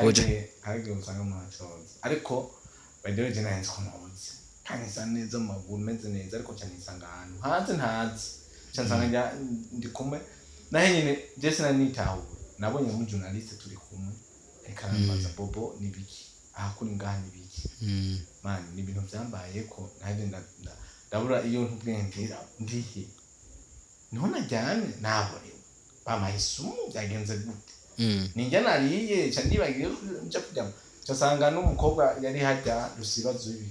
Oja. Hari igihe usanga umuntu acoze, ariko by the way je nari nzi ko noze kandi nsa neza mu maguru, meze neza, ariko nca nisanga ahantu hanze ntazi, nca nsanga ndi kumwe naho nyene. Je sinanitahura, nabonye mu journaliste turi kumwe, ariko arambaza: "Bobo, ni biki aha kuri ngaha, ni biki?" Man, ni ibintu vyambayeko naheze ndabura iyo ntubwenge ndihe, niho naryamye naborewe, bampaye isumu, byagenze gute? Ninjya nariye nca ndibagiye nja kuryama, nca nsanga n'umukobwa yari harya rusiba zubi.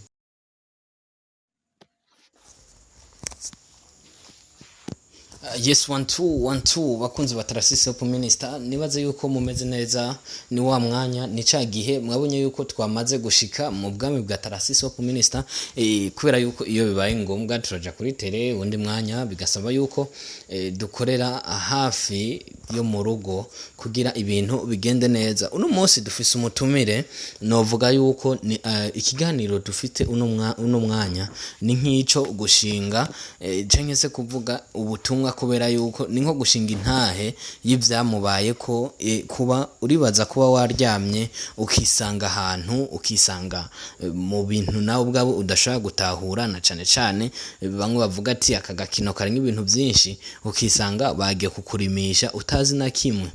Yes, one two one two, bakunzi ba Tarasisi Hope Minister, nibaze yuko mumeze neza. Ni wa mwanya, ni ca gihe mwabonye yuko twamaze gushika mu bwami bwa Tarasisi Hope Minister, kubera yuko iyo bibaye ngombwa turaja kuri tele, undi mwanya bigasaba yuko dukorera hafi yo mu rugo kugira ibintu bigende neza. Uno munsi dufise umutumire, novuga yuko ni ikiganiro dufite uno mwanya ni nk'ico gushinga, canke se kuvuga ubutumwa, kubera yuko ni nko gushinga intahe y'ivyamubayeko, kuba uribaza kuba waryamye ukisanga ahantu, ukisanga mu bintu nawe ubwawe udashobora gutahura, na cane cane bamwe bavuga ati aka gakino karimwo ibintu vyinshi, ukisanga bagiye kukurimisha utazi na kimwe.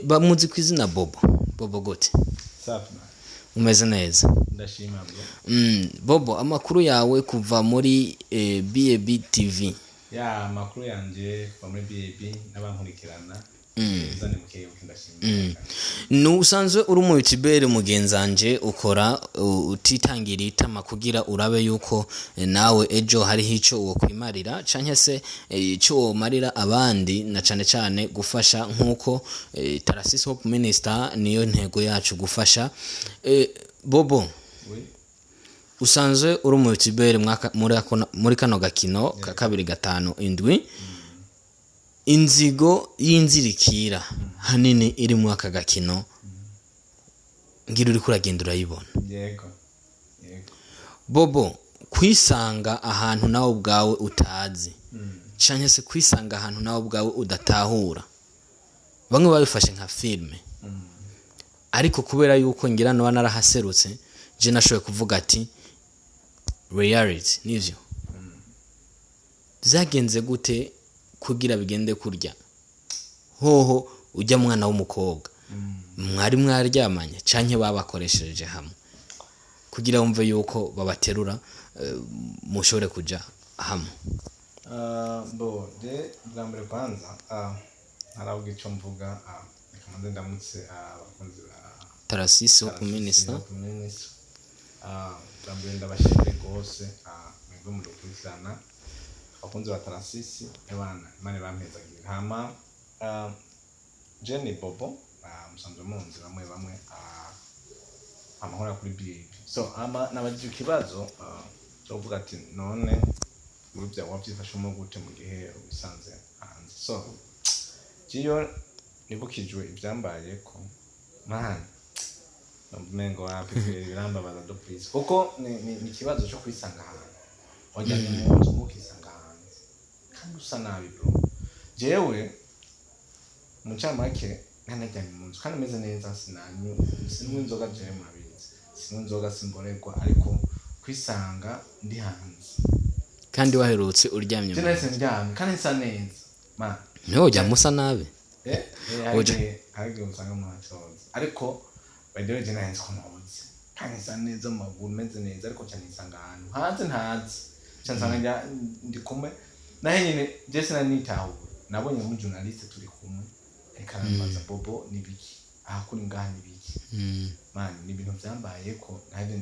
Bamuzi kw'izina Bobo. Bobo, gute? Safi man. Umeze neza? Ndashima, bro. Bobo, amakuru yawe kuva muri B&B TV? Ya, amakuru yanje kuva muri BAB n'abankurikirana neza, ni bukebuke, ndashima. Ni usanzwe uri umu youtubeur mugenzanje, ukora utitangira itama kugira urabe yuko nawe ejo hariho ico wokwimarira canke se ico womarira abandi, na cane cane gufasha nk'uko Tarasisi Hope Minister niyo ntego yacu, gufasha. Bobo, Oui. usanzwe uri umu youtubeur muri kano gakino ka 257, inzigo y'inzirikira hanini iri muri aka gakino, ngira uriko uragenda urayibona. Yego yego. Bobo, kwisanga ahantu nawe ubwawe utazi, canke se kwisanga ahantu nawe ubwawe udatahura, bamwe babifashe nka filme, ariko kubera yuko ngira noba narahaserutse, je nashoboye kuvuga ati reality nivyo. Vyagenze gute kugira bigende kurya hoho ujya mwana w'umukobwa mwari mwaryamanye, canke babakoreshereje hamwe kugira wumve yuko babaterura, mushobore kuja hamwe? Bo je bwa mbere kwanza, ntaravuga ico mvuga, reka manze ndamutse abakunzi ba Tarasisi Hope Minister. Hope Minister. Bwa mbere ndabashimire rwose, mwebwe mudukurikirana, abakunzi ba Tarasisi, ebana Imana ibampezagira. Hama je ni Bobo, musanzwe munzi bamwe bamwe, hama nkora kuri BAP. So hama nabajije ikibazo cyo kuvuga ati none muri bya wabyifashemo gute mu gihe wisanze hanze? So jiyo nibukijwe ibyambayeko, man, numva umengo wapi kweri, birambabaza do please, kuko ni ikibazo cyo kwisanga ahantu wajyanye mu nzu, ukisanga hanze kandi usa nabi, bro. Jewe mu ncamake ntanajyanye mu nzu kandi meze neza, sinanywa, sinywa inzoga, jewe murabizi sinywa inzoga, simborerwa, ariko kwisanga ndi hanze kandi waherutse uryamye je mu nahise ndyamye kandi nsa neza, man. Niho ujya musa nabi. Oja. Hari igihe usanga umuntu acoze, ariko by the way je nari nzi ko noze kandi nsa neza mu maguru, meze neza, ariko nca nisanga ahantu hanze ntazi, nca nsanga ndi kumwe naho nyene. Je sinanitahura, nabonye mu journaliste turi kumwe, ariko arambaza: "Bobo, ni biki aha kuri ngaha, ni biki?" Man, ni ibintu vyambayeko naheze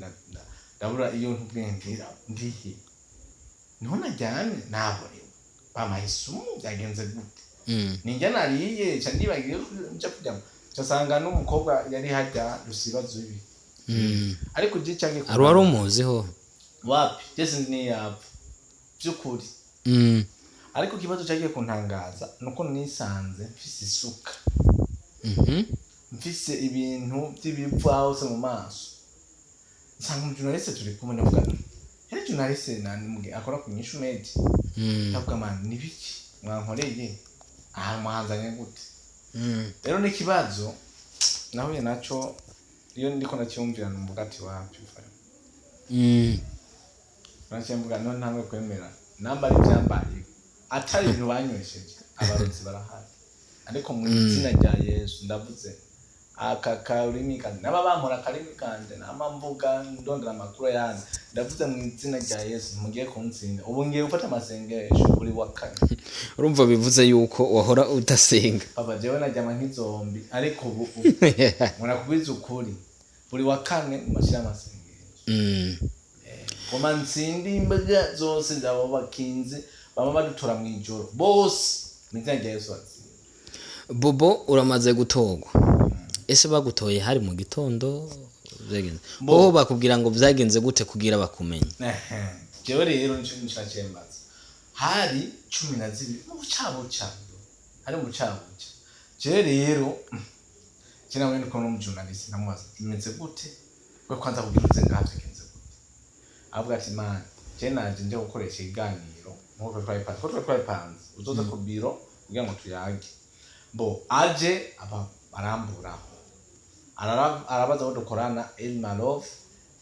ndabura iyo ntubwenge ndihe, niho naryamye naborewe, bampaye isumu, byagenze gute? Ninjya nariye nca ndibagiye nja kuryama, nca nsanga n'umukobwa yari harya rusiba zubi. Ariko je canke Ari wari umuziho? Wapi, je sinzi niyapfa by'ukuri. Ariko ikibazo cyagiye kuntangaza nuko nisanze mfise isuka, mfise ibintu by'ibivu hose mu maso, nsanga umujournaliste turi kumwe, ndavuga yari journaliste nani muge akora ku Nyishu Media. Ndavuga: "Man, ni biki mwankoreye aha, mwanzanye gute?" Rero n'ikibazo. Nahuye naco, iyo ndiko ndacyumvira numvuga ati wapi. Naciye mvuga none ntamwe kwemera namba ari ivyambaye atari ibintu banywesheje, abarozi barahari, ariko mu izina rya Yesu ndavuze aka karimi kanje, naba bampora akarimi kanje, nama mvuga ndondera amakuru yandi, ndavuze mu izina rya Yesu, mugiye kuntsinda. Ubu ngiye gufata amasengesho buri wa kane. Urumva bivuze yuko wahora udasenga? Papa, jewe najyama nk'izombi, ariko ubu murakubwiza ukuri, buri wa kane mashira amasengesho. Ngoma ntsinde imbwa zose zabo bakinzi bama badutora mw'ijoro bose, mu izina rya Yesu batsinda. Bobo, uramaze gutorwa. Ese bagutoye hari mu gitondo, byagenze bo bakubwira ngo byagenze gute kugira bakumenye? Ehe. Jewe rero nico nicacembaza, hari 12 mu bucabuca, hari mu bucabuca. Jewe rero je nawe ndiko n'umujournaliste, ndamubaza bimeze gute, we kwanza kugira uze ngaha byagenze gute? Avuga ati man, je naje nje gukoresha ikiganiro nkuko twabipanze, ko twabipanze uzoza ku biro kugira ngo tuyage. Bo aje aba baramburaho, arabaza aho dukorana Elma Love,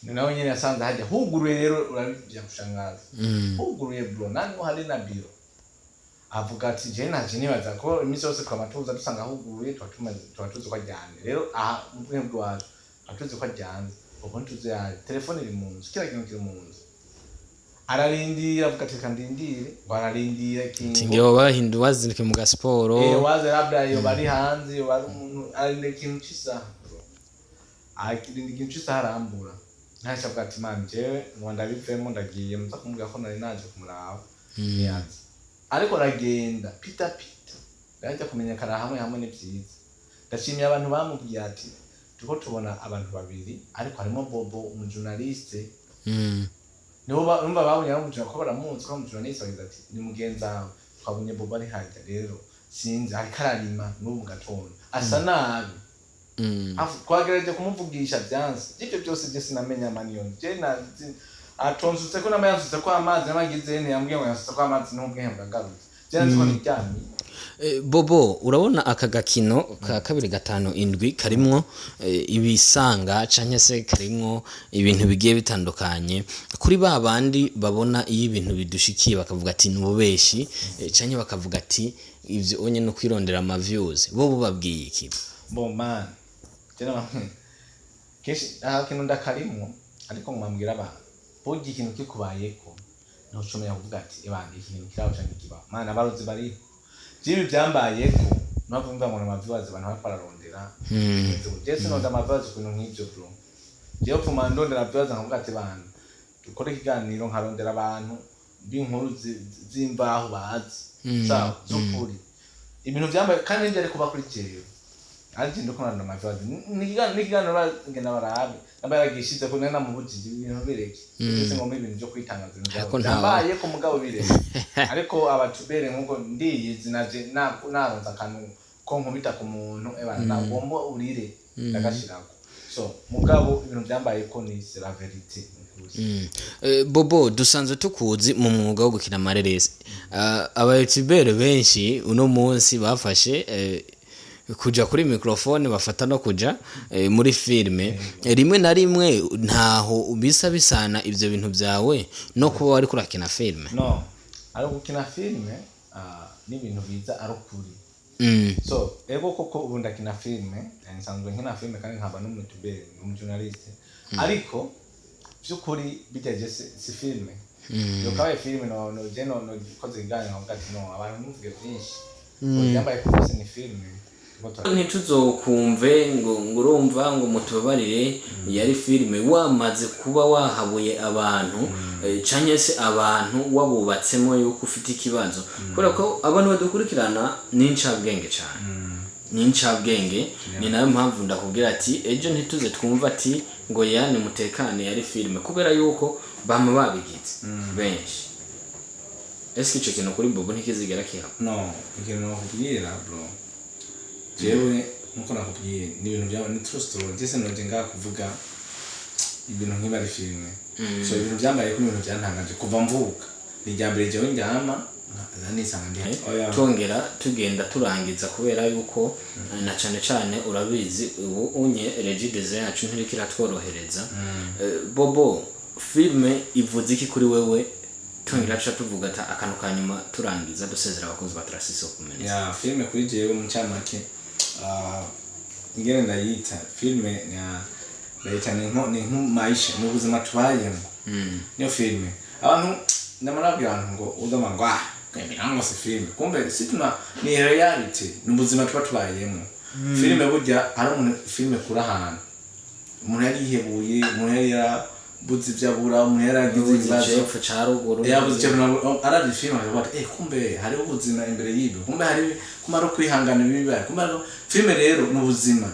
ni nawe nyene yasanze hajya huguruye. Rero urabivya kushangaza, huguruye bro, nani hari na biro. Avuga ati je naje nibaza ko iminsi yose twama tuza dusanga huguruye, tuba tuzi ko aryamye. Rero aha mu bwenge bwacu tuba tuzi ko aryamye, ubwo ntituzi yaje, telefone iri mu nzu, kila kintu kiri mu nzu. Ararindira, avuga ati reka ndindire, ngo ararindira ikintu. Tingiye bahindu bazinduke mu gasiporo. Waze labda iyo bari hanze, iyo bari umuntu ararindira ikintu c'isaha, ararindira ikintu c'isaha, arambura ntacyo. Avuga ati man, jewe ngo ndabivemo, ndagiye, muza kumubwira ko nari naje kumuraba, ntiyaza. Ariko aragenda pita pita, ndajya kumenyekana hamwe hamwe, ni vyiza. Ndashimiye abantu bamubwiye ati turiko tubona abantu babiri, ariko harimo Bobo umujournaliste. Nibo numva babonye ari ko baramuzi ko ari umujournaliste, bagize ati ni mugenzi wawe, twabonye Bobo ari harya. Rero sinzi, ariko ararima n'ubu mu gatondo asa nabi. Twagerageje kumuvugisha byanse. Ibyo byose je sinamenya maniyoni, je nazi atonsutse ko nama yansutse ko amazi namagize ntiyambwiye ngo yansutse ko amazi, n'ubwenge bwagarutse, je nzi ko niryamiye. Bobo, urabona aka gakino ka 257 karimwo ibisanga canke se karimwo ibintu bigiye bitandukanye. Kuri ba bandi babona iyo ibintu bidushikiye bakavuga ati ni ububeshi, canke bakavuga ati ivyo onye no kwirondera ama views, bo bubabwiye iki? Bon man, je nama kenshi aha kintu ndakarimwo, ariko ngumambwira abantu burya ikintu kikubayeko ntucumenya kuvuga ati ebana iki kintu kiraho canke kibaho. Mana, abarozi bariho. Jewe ibi byambayeko mpamvu mvuga ngo nama viewers abantu bariko bararondera. Je sinonda ama viewers ku bintu nk'ivyo bro. Jewe pfuma ndondera viewers nkavuga ati bana dukore ikiganiro, nkarondera abantu b'inkuru z'imvaho bazi sawa z'ukuri ibintu byambaye, kandi nibyo ari kuba kuri jewe ariko ndiko narondera ama viewers. Ni ikiganiro bagenda barabe namba yaragishize ko nari namubujije ibintu bireke. Ndetse ngomba ibintu byo kwitangaza ibintu Ariko byambaye ko mugabo bireke, ariko abatubere nkuko ndiyizi naje naronze akantu ko nkubita ku muntu, ebana nagomba urire ndagashirako. So mugabo ibintu byambaye ko ni c'est la vérité, ni ukuri. Bobo, dusanzwe tukuzi mu mwuga wo gukina amareresi. Aba youtubeurs benshi uno munsi bafashe kuja kuri microphone, bafata no kuja muri filme. Rimwe na rimwe ntaho bisa bisana ivyo bintu byawe no kuba wari kurakina filme? No, ari gukina filme ni ibintu biza ari ukuri. So ego koko ubu ndakina filme, nsanzwe nkina filme kandi nkaba n'umutubere, n'umujournaliste, ariko by'ukuri bijya si filme. Yokabaye filme no je no koze ikiganiro nkavuga ati no abantu ntuvuge byinshi yambaye ko byose ni filme. Ntituzokumve ngo urumva ngo mutubabarire yari filime, wamaze kuba wahabuye abantu, canke se abantu wabubatsemo yuko ufite ikibazo, kubera ko abantu badukurikirana ni incabwenge cane, ni incabwenge. Ni nayo mpamvu ndakubwira ati ejo ntituze twumva ati ngo ya nimutekane yari filime, kubera yuko bama babigize benshi. Ese ico kintu kuri Bobo ntikizigera kihaba? No, ikintu nakubwira bro, jewe nkuko nakubwiye ni ibintu byaba ni true story. Je sinoje ngaha kuvuga ibintu nk'iba ari filime. So ibintu byambaye ko ibintu byantangaje kuva mvuka, ni irya mbere jewe ndyama. Nisanga ndi oya. Twongera tugenda turangiza, kubera yuko na cane cane urabizi, ubu unye Regideso yacu ntiriko iratworohereza. Bobo, filme ivuze iki kuri wewe? Twongera tuca tuvuga ata akantu ka nyuma, turangiza dusezera abakozi ba Tarasisi Hope Ministry. Ya, filme kuri jewe mu ncamake, ingene ndayita filme ndayita ni nko maisha, ni ubuzima tubayemo, niyo filme. Abantu ndamara abantu ngo udama ngo ngo si filme, kumbe si tuna ni reality, ni ubuzima tuba tubayemo. Filme burya hari umuntu filme kuri ahantu umuntu yari yihebuye, umuntu yari yarabuze ibyo abura, umuntu yaragize ibibazo. Icepfo ca ruguru. Yabuze icyo nabwo, aravye filime akavuga ati: "Kumbe hariho ubuzima imbere y'ibyo, kumbe hari kumbe ari ukwihangana ibibaye, kumbe hariho." Filime rero ni ubuzima.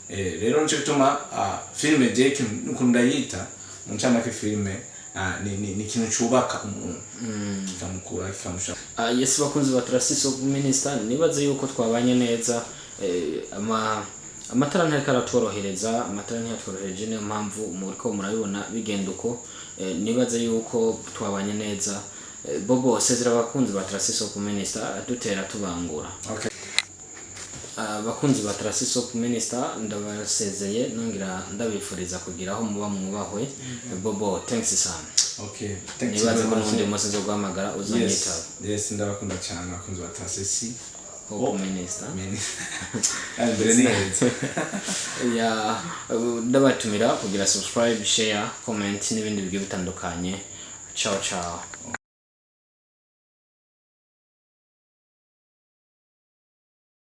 Rero nico gituma filime je ukuntu ndayita mu ncamake, filime ni ikintu cubaka umuntu, kikamukura, kikamusha. Yes, bakunzi ba Tarasisi Hope Minister, nibaze yuko twabanye neza. Amatara ntariko aratworohereza, amatara ntiyatworohereje, niyo mpamvu muriko murabibona bigenda uko. Nibaze yuko twabanye neza. Bobo, sezera abakunzi ba Tarasisi Hope Minister, dutera tubangura. Okay. Abakunzi ba Tarasisi Hope Minister, ndabasezeye, nongera ndabifuriza kugira aho muba mwubahwe. Bobo, thanks sana. Okay, thanks Nibaze ko very much. n'ubundi munsi nzoguhamagara uzanyitaba. Yes, ndabakunda cyane abakunzi ba Tarasisi Hope Minister. Mbere ni heza. Ya, ndabatumira kugira subscribe, share, comment n'ibindi bigiye bitandukanye. Ciao ciao.